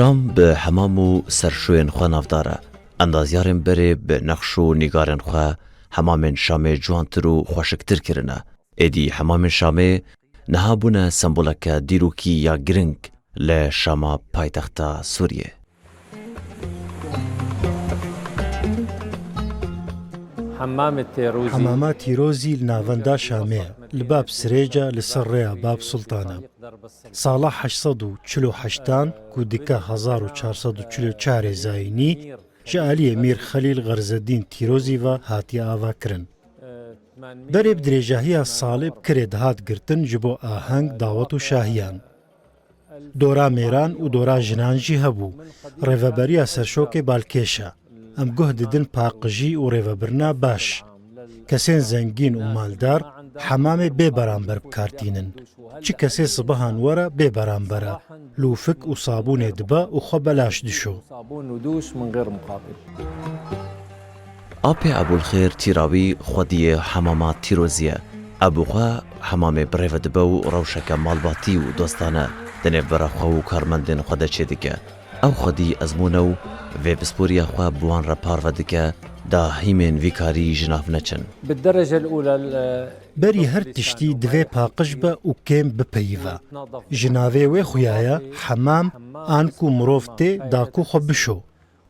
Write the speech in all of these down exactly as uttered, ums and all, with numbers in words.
Şam bi hemam û serşoyên xwe navdar e. Endazyarên berê bi nexş û nîgarên xwe hemamên Şamê ciwantir û xweşiktir kirine. Êdî hemamên Şamê niha bûne semboleke dîrokî ya giring li Şama paytexta Sûriyê. Hemamê Têrozî. Hemama Tîrozî li navenda Şamê ye, li Bab Sirêca li ser rêya Bab Sultan e. Sala heşt sed û çil û heştan ku dike hezar û çar sed û çil û çarê zayînî, ji aliyê Mîr Xelîl Xerzeddîn Tîrozî ve hatiye avakirin. Berê bi dirêjahiya salê bi kirê dihat girtin ji bo aheng, dawet û şahiyan. Dora mêran û dora jinan jî hebû. Rêveberiya serşokê balkêş e. Em guh didin paqijî û rêvebirina baş. Kesên zengîn û maldar hemamê bê beramber bi kar tînin. Çi kesê sibihan were bê beramber e. Lûfik û sabûnê dibe û xwe belaş dişo. Apê Ebûlxêr Tîrawî xwediyê hemama Tîrozî ye. Ebû xwe hemamê bi rêve dibe û rewşeke malbatî û dostane di nêvbera xwe û karmendên xwe de çêdike. Ew xwedî ezmûn e û vê pisporiya xwe bi wan re parve dike, da hîmên vî karî ji nav neçin. Bi derece ûlel. Berî her tiştî divê paqij be û kêm bipeyive. Ji navê wê xuya ye hemam, an ku mirov tê da ku xwe bişo.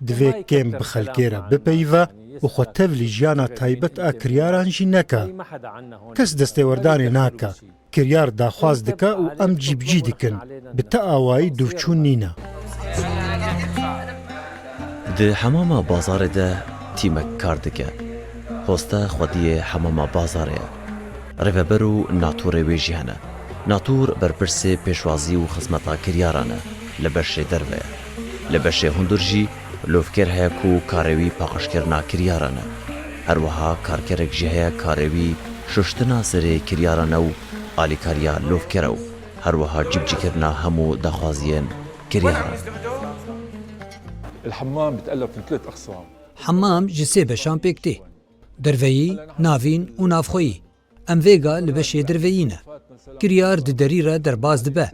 Divê kêm bi xelkê re bipeyive û xwe tevlî jiyana taybet a kiryaran jî neke. Kes destêwerdanê nake. Kiryar daxwaz dike û em cîbicî dikin. Bi ti awayî dûvçûn nîne. Di hemama bazarê de tîmek kar dike. Hoste xwediyê hemama bazarê ye. Rêveber û natûrê wê jî hene. Natûr berpirsê pêşwazî û xizmeta kiryaran e, li beşê derve ye. Li beşê hundir jî lûfkêr heye ku karê wî paqijkirina kiryaran e. Her wiha karkerek jî heye karê wî şuştina serê kiryaran e û alîkariya lûfkêr e û her wiha cîbicîkirina hemû daxwaziyên kiryaran. الحمام بيتألف من ثلاث أقسام. Hemam ji sê beşan pêk tê. Derveyî, navîn û navxweyî. Em vêga li beşê derveyî ne. Kiryar di derî re derbas dibe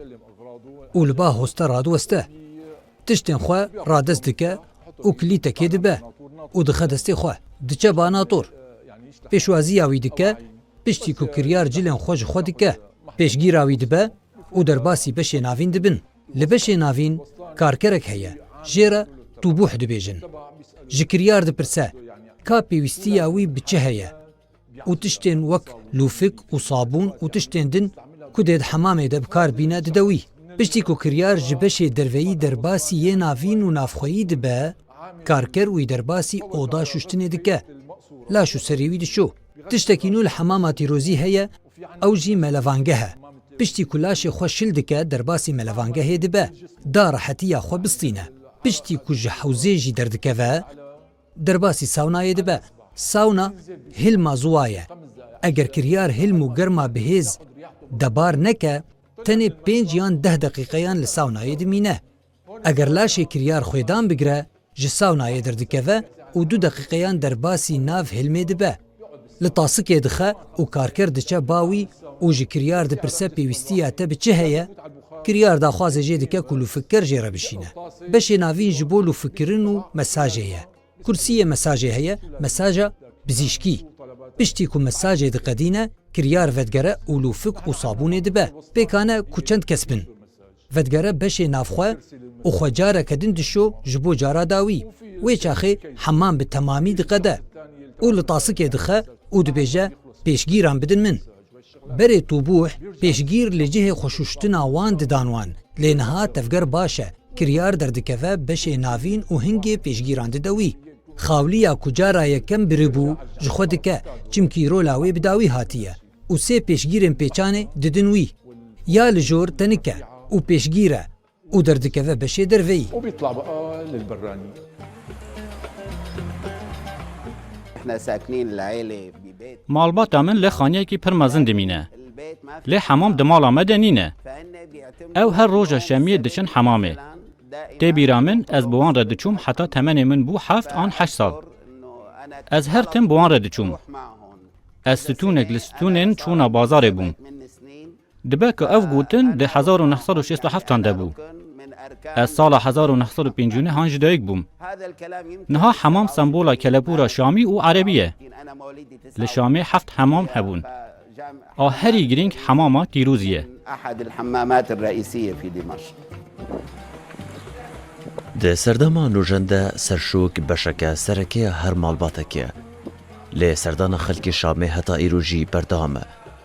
û li ba hoste radiweste. Tiştên xwe radest dike û kilîtekê dibe û dixe destê xwe. Diçe ba nator. Pêşwaziya wî dike, piştî ku kiryar cilên xwe ji xwe dike, pêşgîra wî dibe û derbasî beşê navîn dibin. Li beşê navîn karkerek heye, jê re tûbûh dibêjin. Ji kiryar dipirse, ka pêwîstiya wî bi çi heye? Û tiştên wek lûfik û sabûn û tiştên din ku dê di hemamê de bi kar bîne dide wî. Piştî ku kiryar ji beşê derveyî derbasî yê navîn û navxweyî dibe, karker wî derbasî oda şuştinê dike. Laş û serê wî dişo. Tiştekî nû li hemama Tîrozî heye, ew jî melevangeh e. Piştî ku laşê xwe şil dike, derbasî melevangehê dibe. Da rehetiya xwe bistîne. Piştî ku ji hewzê jî derdikeve, derbasî sawnayê dibe. Sawna hilma ziwa ye. Eger kiryar hilm û germa bi hêz debar neke, tenê pênc yan deh deqîqeyan li sawnayê dimîne. Eger laşê kiryar xwêdan bigire, ji sawnayê derdikeve û du deqîqeyan derbasî nav hilmê dibe. Li tasikê dixe û karker diçe ba wî û ji kiryar dipirse pêwîstiya te bi çi heye? Kiryar daxwazê jê dike ku lûfikker jê re bişîne. Beşê navîn ji bo lûfikkirin û mesajê ye. Kursiyê mesajê heye, mesaja bizîşkî. Piştî ku mesajê diqedîne, kiryar vedigere û lûfik û sabûnê dibe. Pêkane ku çend kes bin. Vedigere beşê navxwe û xwe careke din dişo ji bo cara dawî. Wê çaxê hemam bi temamî diqede û li tasikê dixe û dibêje, pêşgîran bidin min. Berê tûbûh, pêşgîr li cihê xwe şuştina wan didan wan. Lê niha tevger baş e. Kiryar derdikeve beşê navîn û hingê pêşgîran dide wî. Xawliya ku cara yekem biribû, ji xwe dike, çimkî rola wê bi dawî hatiye. Û sê pêşgîrên pêçanê didin wî. Ya li jor tenik e û pêşgîr e û derdikeve beşê derveyî. وبيطلع بقى للبراني. احنا ساكنين العيلة ببيت Malbata min li xaniyekî pir mezin dimîne. Lê hemam di mala me de nîne. Ew her roja şemiyê diçin hemamê. Tê bîra min ez bi wan re diçûm heta temenê min bû heft an heşt sal. Ez her tim bi wan re diçûm. Ez stûnek li stûnên çûna bazarê bûm. Dibe ku ev gotin di hezar û neh sed û şêst û heft an de bû. Ez sala hezar û neh sed û pêncî û neh han ji dayik bûm. Niha hemam sembola kelepûra Şamî û Erebî ye. Li Şamê heft hemam hebûn. A herî girîng hemama Tîrûzî ye. أحد الحمامات الرئيسية في دمشق. Di serdema nûjen de serşok beşeke sereke ya her malbateke ye. Lê serdana xelkê Şamê heta îro jî berdewam e.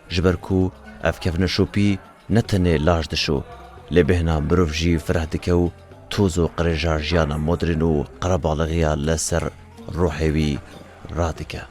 Ji ber ku ev kevneşopî ne tenê laj dişo, lê bêhna mirov jî fireh dike û toz û qirêja jiyana modrîn û qerebalixî ya li ser ruhê wî radike.